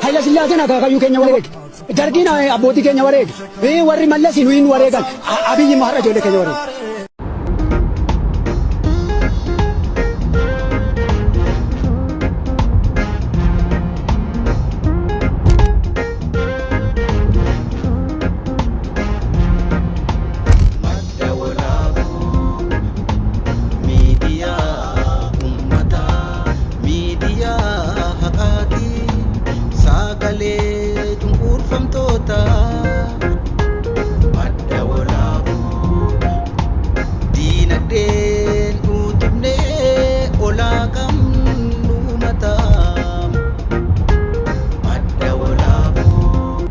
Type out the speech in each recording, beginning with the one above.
Hayila Sillaaseen akaakayyuu keenya wareege. Dargiin abbootii keenya wareege. Warri Mallas nuyi nu wareegan. Abiyyi immoo har'a ijoollee keenya wareege. Madda Walaabuu miidiyaa uummataa miidiyaa haqaati sagalee cunqurfamtootaa. Madda Walaabuu diinagdeen utubnee olaa qabnu mataa. Madda Walaabuu.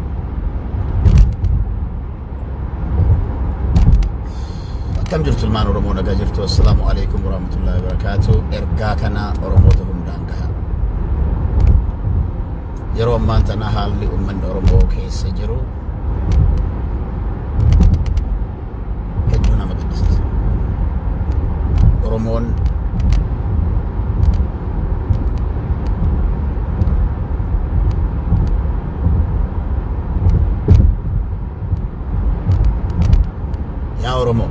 Akkam jirtu ilmaan Oromoo, nagaa jirtu? Assalaamu alaikum warahmatullahi wabarakaatu. Ergaa kana Oromoota hundaan gaha. Yeroo ammaan tana haalli uummanni Oromoo keessa jiru hedduu nama gaddisiisa. Oromoon yaa Oromoo,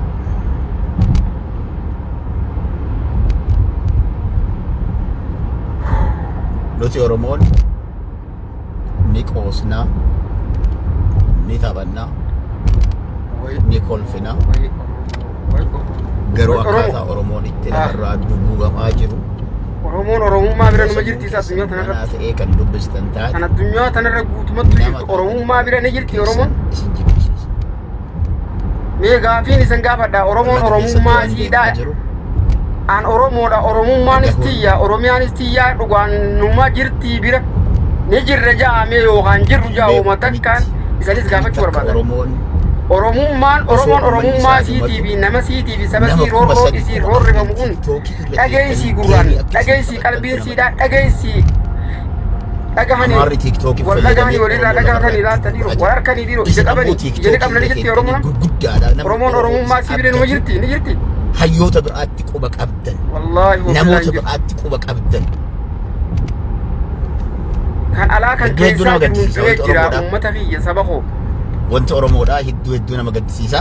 nuti Oromoon ni qoosnaa, ni taphannaa, ni kolfinaa, garuu akkaataa Oromoon itti lafarraa duguugamaa jiru Oromoon Oromummaa bira numa jirti isa addunyaa banaa tanarratti. ta'ee kan dubbistan taate Kan addunyaa tanarra guutumatti nama jirtu Oromummaa bira ni jirti Oromoon. isin jibbisiisa. Mee gaafiin isin gaafadha. Oromoon Uummata keessatti Oromummaa waan isiidha. deemaa jiru An Oromoodha. Oromummaanis dhagahuun tiyya. Oromiyaanis tiyya. Dhugaan numa jirti bira. Ni jirra ja'amee yookaan jirru beeku ja'uma takkaan akkamitti isanis akkamitti gaafachuu akka barbaadan. Oromoon Oromummaan osoo Oromoon uummanni Oromummaa isaa siitii dhumatu fi nama siitii fi saba nama sii kuma roorroo sadi isii kuma roorrifamu afurii kun TikTokii irra dhageessii teettanii gurraan geemii akka isin dhageessii taphattantu qalbiin nama siidhaa dhageessii dhagahanii Amaarri TikTokii wal dhagahanii fayyadamee walirraa Oromoo dhagahanii lafarraa laata dhiiroo duguugaa wal jira. harkanii dhiiroo ija Isin ammoo qabanii ija ni TikTokii qabna irra ni jirti teettanii Oromoon. gurguddaadha namni Oromoon Oromoo Oromummaa isin sii bira numa abdatu jirti ni jirti. Hayyoota biraatti quba qabdan, Wallaahi wabillahi namoota hin jirtu. biraatti quba qabdan. Kan alaa kan Hedduu hedduu keessaa nama jiruun gaddisiisa du'ee wanti jira Oromoodha. uummata kiyya saba koo. Wanti Oromoodha hedduu hedduu nama gaddisiisa.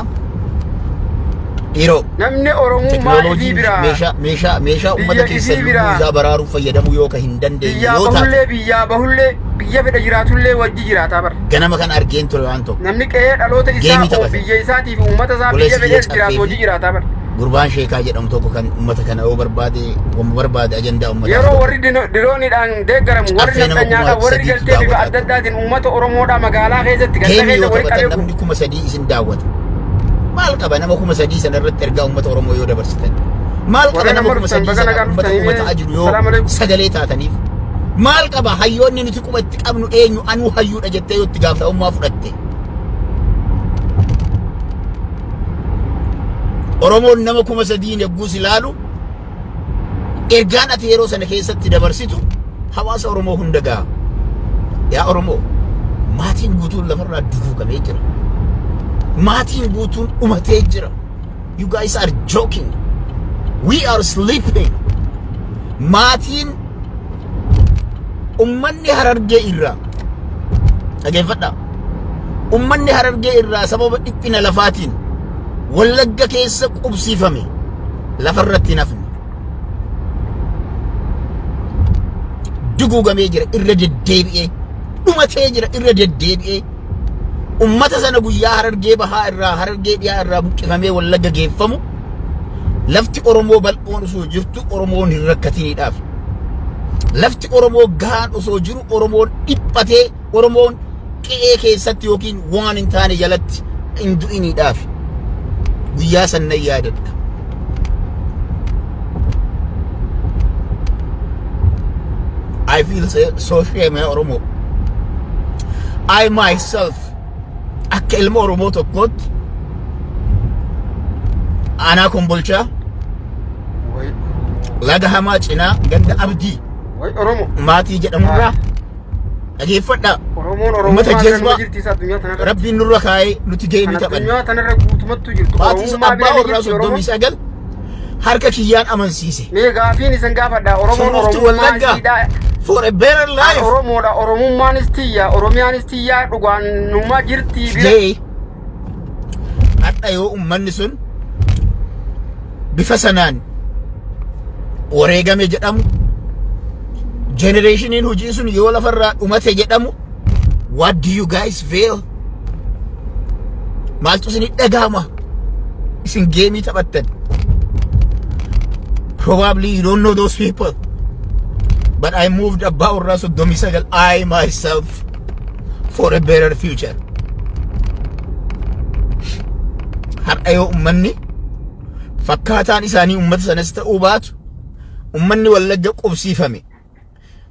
Dhiiroo, Namni Oromummaa isii teknooloojiin biraa meeshaa meeshaa meeshaa uummata biyya keessan isii lubbuu biraa isaa baraaruuf fayyadamuu yoo ka hin dandeenye biyyaa yoo taate bahullee biyyaa bahullee biyya fedha jiraatullee wajji jiraataa bara. Ganama kan argeen ture waan tokko. Namni qe'ee dhaloota isaa Geemii taphatan. biyya isaatii fi uummata isaa biyya Obboleessi kiyya fedhees jiraatu caffee wajji fi jiraataa bara. gurbaan sheekaa jedhamu tokko kan uummata kana yoo barbaade wamma barbaade ajandaa uummataa Yeroo godha. warri dirooniidhaan deeggaramu warri Caffee nama nafxanyaadhaa kuma warri sadiitu galtee bifa daawwataa adda ture. addaatiin uummata Oromoodhaa magaalaa keessatti ganda Geemii keessa yoo wal taphatan qabee namni 3000 isin daawwata. Maal qaba nama 3000 sana irratti ergaa uummata Oromoo yoo dabarsitan? Maal qaba Warra nama nama kuma dhuftan sadii baga sana nagaa uummata dhuftanii kuma mee ta'aa jiru yoo salaam alaikum. sagalee taataniif? Maal qaba hayyoonni nuti quba itti qabnu eenyu anuu hayyuudha jettee yoo itti gaafatamummaa fudhatte? Oromoon nama 3000n yogguus ilaalu ergaan ati yeroo sana keessatti dabarsitu hawaasa Oromoo hunda gaha. Yaa Oromoo, maatiin guutuun lafarraa duguugamee jira. Maatiin guutuun dhumatee jira. You guys are joking. We are sleeping. Maatiin ummanni Harargee irraa dhageeffadhaa. Ummanni Harargee irraa sababa dhiphina lafaatiin Wallagga keessa qubsiifame lafarratti hin hafne. Duguugamee jira irra deddeebi'ee, dhumatee jira irra deddeebi'ee. Ummata sana guyyaa Harargee Bahaa irraa, Harargee Dhiyaa irraa buqqifamee Wallagga geeffamu lafti Oromoo bal'oon osoo jirtu Oromoon hin rakkatiniidhaaf. Lafti Oromoo gahaan osoo jiru Oromoon dhiphatee Oromoon qe'ee keessatti yookiin waan hin taane jalatti hin du'iniidhaaf. Guyyaa san nan yaadadha. I feel so shame yaa Oromoo. I myself akka ilma Oromoo tokkootti aanaa Kombolchaa laga hamaa cinaa ganda Abdii Way Oromoo. maatii jedhamurraa dhageeffadhaa. Oromoon Uummata Oromummaa bira numa jazbaa jirti isa addunyaa tanarratti. Rabbiin nurra kaa'ee nuti geemii Kan taphanne. addunyaa tanarra guutumattu jirtu. Maatii Oromummaa abbaa bira ni warraa jirti soddomii Oromoon. sagal harka kiyyaan amansiise. Mee gaafiin isin gaafadha. Oromoon Sumufti Oromummaa Wallaggaa isiidhaa. For a better life. Oromoodha, Oromummaanis tiyya, Oromiyaanis tiyya, dhugaan numa jirti bira. Today, har'a yoo ummanni sun bifa sanaan wareegame jedhamu, generationiin hojii sun yoo lafarraa dhumate jedhamu, what do you guys feel? Maaltu isin dhagahama? Isin geemii taphattan. Probably you don't know those people. But I moved abbaa warraa 39, I myself, for a better future. Har'a yoo ummanni fakkaataan isaanii ummata sanas ta'uu baatu, ummanni Wallagga qubsiifame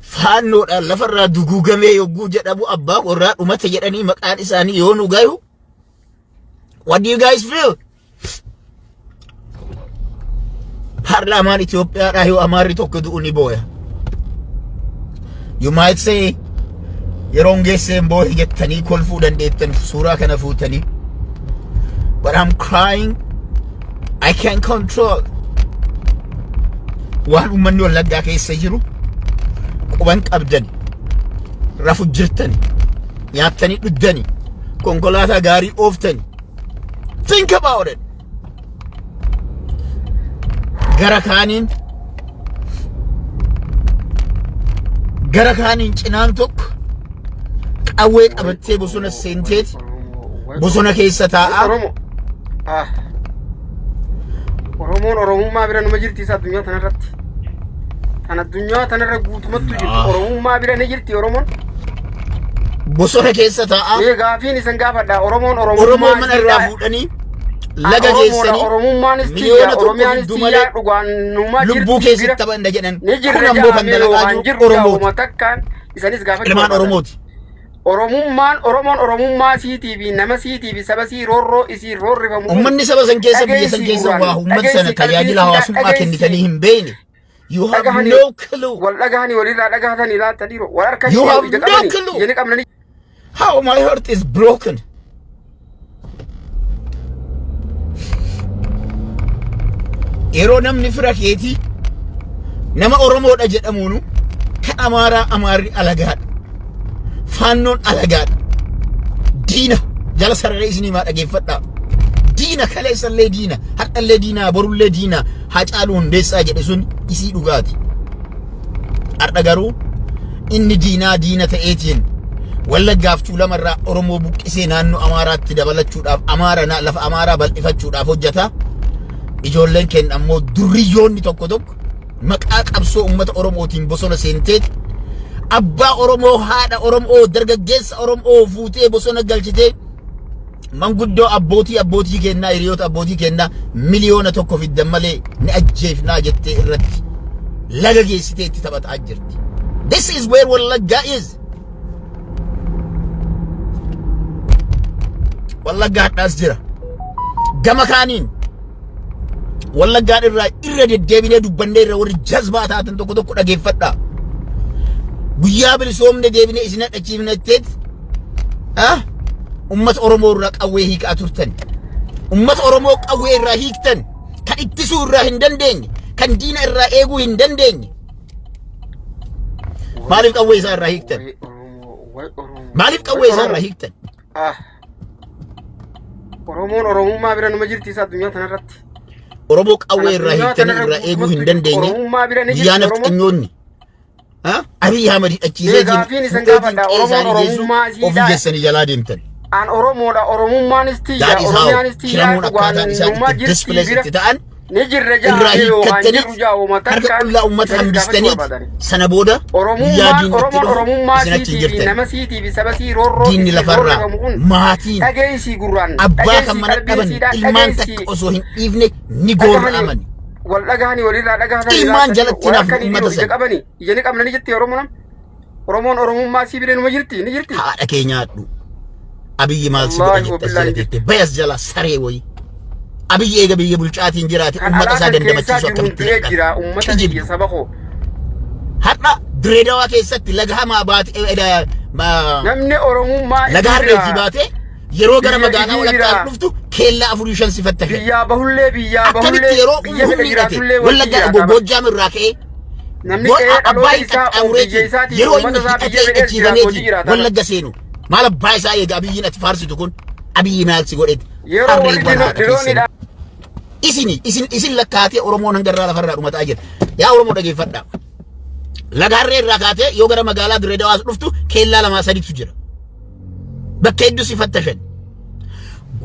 faannoodhaan lafarraa duguugamee yogguu jedhamu, abbaa warraa dhumate jedhanii maqaan isaanii yoo nu gayu, what do you guys feel? Paarlaamaan Itoophiyaadhaa yoo Amaarri tokko du'u ni booya. You might say yeroon geesseen boohe jettanii kolfuu dandeettan suuraa kana fuutanii. But I'm crying. I can't control. Waan uummanni Wallaggaa keessa jiru quban qabdani. Rafu jirtani. Nyaattanii dhuddani. Konkolaataa gaarii ooftani. Think about it. Gara kaaniin cinaan tokko qawwee qabattee bosona seenteeti bosona keessa taa'aa. Oromo. Ah. Oromoon Oromummaa bira numa jirti isa addunyaa tanarratti. Tan addunyaa tanarra guutumattu jirtu. Oromummaa bira ni jirti Oromoon. Bosona keessa taa'aa. Mee gaafiin isin gaafadha. Oromoon Oromummaa Oromoo mana irraa isiidha. fuudhanii laga Oromoodha. geessanii Oromummaanis tiyya. miliyoona 1 Oromiyaanis fidduu tiyya, malee dhugaan numa lubbuu jirti keessatti bira. taphanna jedhan. Ni Kun jirra ammoo kan jaamee dalagaa yookaan jiru jirru Oromooti. jaa'uma takkaan isanis gaafachuu Ilmaan barbaadan. Oromooti. Oromummaan, Oromoon Oromummaa siitii fi nama siitii fi saba sii roorroo isii roorrifamu kun Uummanni saba san keessa, biyya san dhageessii keessa gurraan waa uummata sana dhageessii tajaajila qalbii hawaasummaa dhageessii kennitanii hin beekne. You have dhagahanii no clue. wal dhagahanii walirraa dhagahatanii laata dhiiroo wal harkanii You have ija no qabanii clue. ija ni qabnanii. How my heart is broken. Yeroo namni fira keetii nama Oromoodha jedhamuunu kan Amaaraa, Amaarri alagaadha. Faannoon alagaadha. Diina jala sararee isinii maa dhageeffadhaa. Diina kaleessallee diina, har'allee diina, borullee diina Haacaaluu Hundeessaa jedhe sun isii dhugaati. Har'a garuu inni diinaa diina ta'eetiin Wallaggaaf Tuulamarraa Oromoo buqqisee naannoo Amaaraatti dabalachuudhaaf, Amaara lafa Amaaraa bal'ifachuudhaaf hojjeta. Ijoolleen keenya ammoo durriyyoonni tokko tokko maqaa qabsoo uummata Oromootiin bosona seenteeti abbaa Oromoo, haadha Oromoo, dargaggeessa Oromoo fuutee bosona galchitee, manguddoo abbootii kennaa, hiriyoota abbootii kennaa miliyoona 1 fiddan malee ni ajjeefnaa jettee irratti laga geessitee itti taphataa jirti. This is where Wallaggaa is. Wallaggaa hadhaas jira. Gama kaaniin Wallaggaan irraa irra deddeebinee dubbannee irra warri jazbaa taatan tokko tokko dhageeffadhaa. Guyyaa bilisoomne deebinee isin hadhachiifnetteet ummata Oromoo irraa qawwee hiikaa turtan. Ummata Oromoo qawwee irraa hiiktan, kan ittisuu irraa hin dandeenye, kan diina irraa eeguu hin dandeenye. Maaliif qawwee isaa irraa hiiktan? Maaliif qawwee isaa irraa hiiktan? Ah. Oromoon Oromummaa bira numa jirti isa addunyaa tanarratti. Oromoo qawwee irraa hiiktanii irraa eeguu hin dandeenye. Oromummaa bira ni Guyyaa jirti Oromoon. nafxanyoonni Abiy Ahmed hidhachiiseetiin Mee gaafiin isin fuudheetiin gaafadha. qe'ee Oromoon isaanii geessu Oromummaa ofii isiidha. geessanii jalaa deemtan. An Oromoodha. Oromummaanis tiyya. That is how Oromiyaanis tiyya. kiramuun Dhugaan akkaataan isaan numa itti jirti displace bira. itti ta'an Ni jirra irraa jaamee yookaan hiikkattaniit jirru jaawuma harka takkaan qullaa uummata isanis gaafachuu hambistaniit barbaadani. sana booda guyyaa Oromummaan diinni itti Oromoon dhufu Oromummaa isin achi hin siitii fi jirtan. nama siitii fi saba sii roorroo Diinni isii lafarraa roorrifamu kun maatiin dhageessii gurraan abbaa kan dhageessii mana qalbii dhaban siidhaa ilmaan dhageessii takka osoo hin dhiifne ni dhagahanii goorra'aman. wal dhagahanii walirraa dhagahatanii Ilmaan laata jalatti wal naaf harkanii uummata dhiiroo ija sana. qabanii ija ni qabna ni jetti Oromoo nam Oromoon Oromummaa sii bira numa jirti ni jirti. Haadha kee nyaadhu. Abiyyi maal si godha Wallaahi jette as wabillaahi jala teette bayas jala saree wayii. Abiyyi eega biyya bulchaatiin jiraate Kan uummata alaa isaa kan keessaa dandamachiisu jiru akkamitti du'ee dadhabe? jira uummata Kijibdu. biyya saba koo. Har'a Direedawaa keessatti laga hamaa baate Namni Oromummaa laga isii harreetii bira baate yeroo gara biyya magaalaa isii walakkaa bira dhuftu keellaa afurii shan sifatta kenna. biyyaa bahullee biyyaa Akkamitti bahullee yeroo biyya fedhe humni hidhate jiraatullee wal Wallaggaa jiraata. Goojjaam irraa ka'ee Namni qe'ee dhaloota Abbaa isaa biyya qaxxaamureetiin isaatii yeroo uummata inni isaa biyya hidhatee fedhee jiraatu hojii hidhachiifameetiin jiraata. Wallagga seenu maal abbaa isaa eega? Abiyyiin ati faarsitu kun Abiyyi maal si godheeti? Yeroo Harree warri haadha diroonidha. keessan. Isini isin isin lakkaatee Oromoon hanga irraa lafarraa dhumataa jira. Yaa Oromoo, dhageeffadhaa. Laga Harree irraa kaatee yoo gara magaalaa Dirree Dawaas dhuftu keellaa lamaa sadiitu jira. Bakka hedduu si fattashan.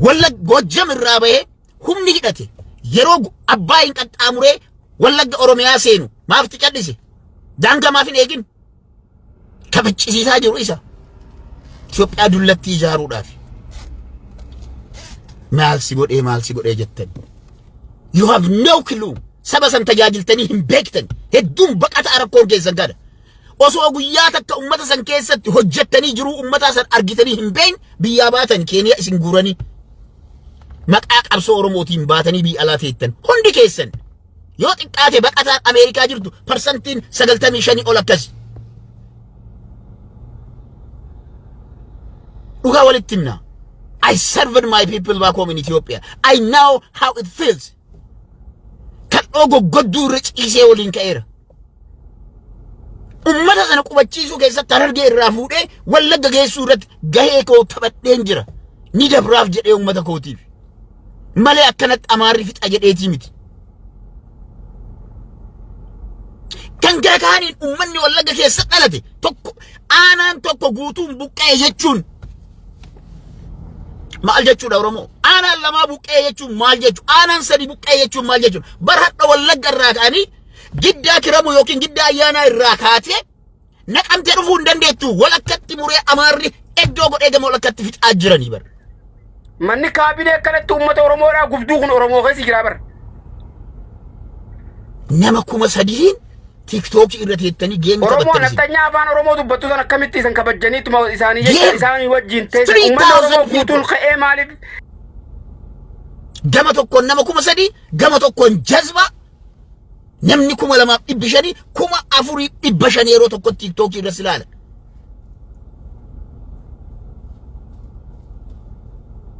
Walla Gojjam irraa bahee humni hidhate yeroo abbaa hin qaxxaamuree Wallagga Oromiyaa seenu maaf cal'ise? Daangaa maaf hin eegin? Kabachiisiisaa jiru isa. Itoophiyaa dullattii ijaaruudhaaf. Maal si godhee, maal si godhee jettan? You have no clue. Saba san tajaajiltanii hin beektan. Hedduun baqataa rakkoon keessan kana. Osoo guyyaa takka ummata san keessatti hojjettanii jiruu ummataa san argitanii hin beekne biyyaa baatan. Keeniyaa isin guuranii. Maqaa qabsoo Oromootiin baatanii biyya alaa teettan. Hundi keessan. Yoo xiqqaate baqataan Ameerikaa jirtu parsantiin 95 ol akkasi. Dhugaa walitti himna. I served my people back home in Ethiopia. I know how it feels. Kadhoo goggodduu irra ciisee waliin ka'eera. Ummata sana qubachiisuu keessatti Harargee irraa fuudhee Wallagga geessuu irratti gahee koo taphadheen jira. Ni dabraaf jedhee ummata kootiif. Malee akkanatti Amaarri fixa jedheetii miti. Kan gara kaaniin ummanni Wallagga keessa dhalate tokko aanaan tokko guutuun buqqa'e jechuun maal jechuudha, Oromoo? Aanaan lamaa buqqa'e jechuun maal jechuudha? Aanaan sadi buqqa'e jechuun maal jechuudha? Bar hadha Wallagga irraa ka'anii Giddaa Kiramu yookiin Giddaa Ayyaanaa irraa kaatee Naqamtee dhufuu hin dandeettu. Walakkatti muree Amaarri iddoo godhee gama walakkatti fixaa jiranii bar. Manni kaabinee akkanatti uummata Oromoodhaa gubduu kun Oromoo keessa jira bara. Nama 3000n TikTokii irra teettanii game Oromoo taphattan isin. nafxanyaa afaan Oromoo dubbattu san akkamitti isan kabajjaniituma isaanii jecha Game. isaanii wajjin teessan uummanni 3000 Oromoo guutuun people. ka'ee maaliif Gama tokkoon nama 3000, gama tokkoon jazba namni 2500, 4500 yeroo tokko TikTokii irra ilaala.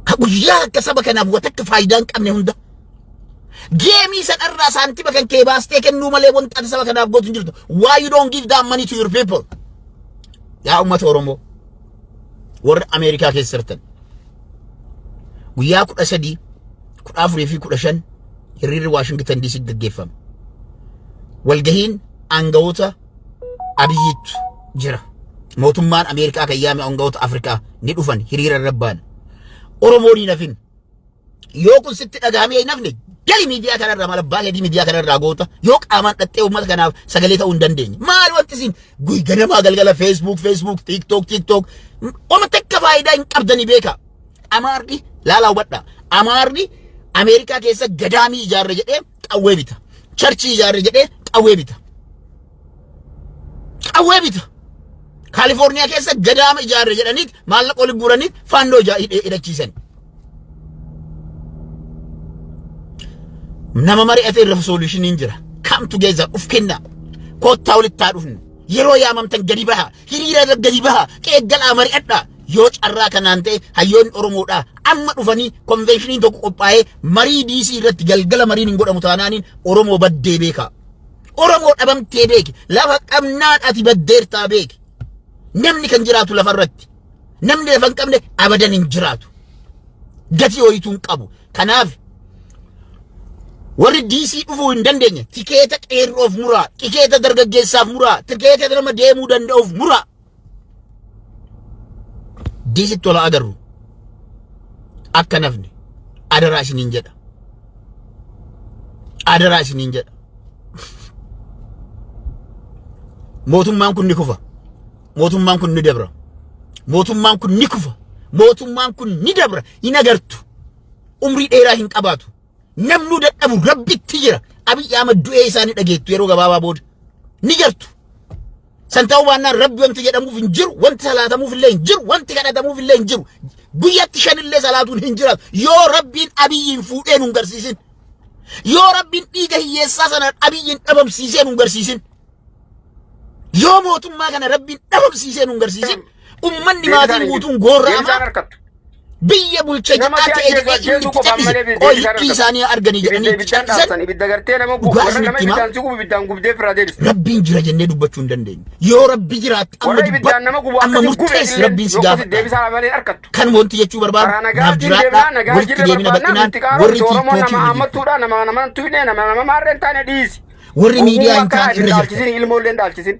Ka guyyaa akka saba kanaaf watakka faayidaa hin qabne hunda. Game sanarraa saantima kan kee baastee kennuu malee wanta ati saba kanaaf gootu hin jirtu. Why you don't give that money to your people? Yaa uummata Oromoo warra Ameerikaa keessa jirtan. Guyyaa 13, 14 fi 15 hiriirri Waashingtan DC gaggeeffama. Walgahiin aangawoota Abiyyiitu jira. Mootummaan Ameerikaa kan yaame aangawoota Afrikaa ni dhufan, hiriira irra ba'an. Oromoon hin hafin. Yoo kun sitti dhagahamee hin hafne, gali miidiyaa kanarraa. Maal abbaa keetii miidiyaa kanarraa goota yoo qaamaan dhattee uummata kanaaf sagalee ta'uu hin dandeenye? Maal wanti isin ganamaa galgala Facebook, Facebook, TikTok, TikTok? Oma takka faayidaa hin qabdanii beeka. Amaarri laalaa hubadhaa. Amaarri Ameerikaa keessa gadaamii ijaarre jedhee qawwee bita. Churchii ijaarre jedhee qawwee bita. Qawwee bita. Kaalifoorniyaa keessa gadaama ijaarre jedhaniit maallaqa oli guuraniit faannoo hidhachiisan. Nama mari'ate irra solutioniin jira. Come together, uf kennaa. Koottaa walitti haa dhufnu. Yeroo yaamamtan gadi baha. Hiriira irra gadi baha. Qeeggalaa mari'adhaa. Yoo carraa kanaan ta'e hayyoonni Oromoodhaa amma dhufanii conventioniin tokko qophaa'ee marii DC irratti galgala mariin hin godhamu taanaaniin Oromoo baddee beekaa. Oromoo dhabamtee beeki. Lafa qabnaan ati baddeertaa beeki. Namni kan jiraatu lafarratti. Namni lafa hin qabne abadan hin jiraatu. Gatii wayituu hin qabu. Kanaaf warri DC dhufuu hin dandeenye tikeeta qeerroof muraa, tikeeta dargaggeessaaf muraa, tikeeta nama deemuu danda'uuf muraa. DCtti tola agarru. Akka nafni adaraa isiniin jedha. Adaraa isiniin jedha. Mootummaan kun ni kufa. Mootummaan kun ni dabra. Mootummaan kun ni kufa. Mootummaan kun ni dabra. Hin agartu. Umrii dheeraa hin qabaatu. Namnuu dadhabu rabbitti jira. Abiy Ahmad du'ee isaa ni dhageettu yeroo gabaabaa booda. Ni gartu. San ta'uu baannaan rabbi wanti jedhamuuf hin jiru, wanti salaatamuuf illee hin jiru, wanti kadhatamuuf illee hin jiru. Guyyatti shanillee salaatuun hin jiraatu. Yoo rabbiin Abiyyiin fuudhee nun garsiisin. Yoo rabbiin dhiiga hiyyeessaa sanaan Abiyyiin dhabamsiisee nun garsiisin. Yoo mootummaa kana rabbiin dhabamsiisee nun garsiisin. Ummanni maatiin guutuun Deebisaan goorra'amaa harkattu. Biyya bulcha Nama jedhaa si ta'e ajjeesu jedhee inni ajjeesuu itti qofaan cal'ise. malee Qoy deebisaa hikkii argatu. isaanii arganii Ibidda jedhanii itti ibiddaan cal'isan. dhaamsan, ibidda gartee nama gubu, Dhugaa warra nama isinitti himaa. ibiddaan si gubu ibiddaan gubdee ofirraa deebisa. Rabbiin jira jennee dubbachuu hin dandeenyu. Yoo Rabbi jiraatte amma Warra ibiddaan dubbadhu, nama gubu amma akkasi gube murteessi, illee Rabbiin si yoo akkasi gaafadha. deebisaa malee harkattu. Kan wanti jechuu barbaadu Karaa naaf nagaatiin jiraadhaa, deemnaa, nagaa walitti jirre deebina barbaannaa, bal'inaan nuti qaaroo warri Oromoo TikTokii nama irra jirtu. hammattuudha, nama nama tuyne, nama nama maarreen taane dhiisi. Warri miidiyaa hin Ogummaa taane akka irra jirtu. dhaalchisin, ilmoollee hin dhaalchisin.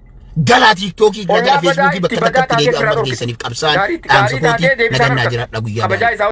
Galaa TikTokii gara Ollaa badaa Facebookii itti bakka badaa takkatti taatee deebi'aa fira uummata dhorkite. keessaniif qabsaan Gaarii dhaamsa gaarii taatee kooti deebisaa nagannaa harkattu. jiraadha guyyaa Kabajaa gaarii. isaa.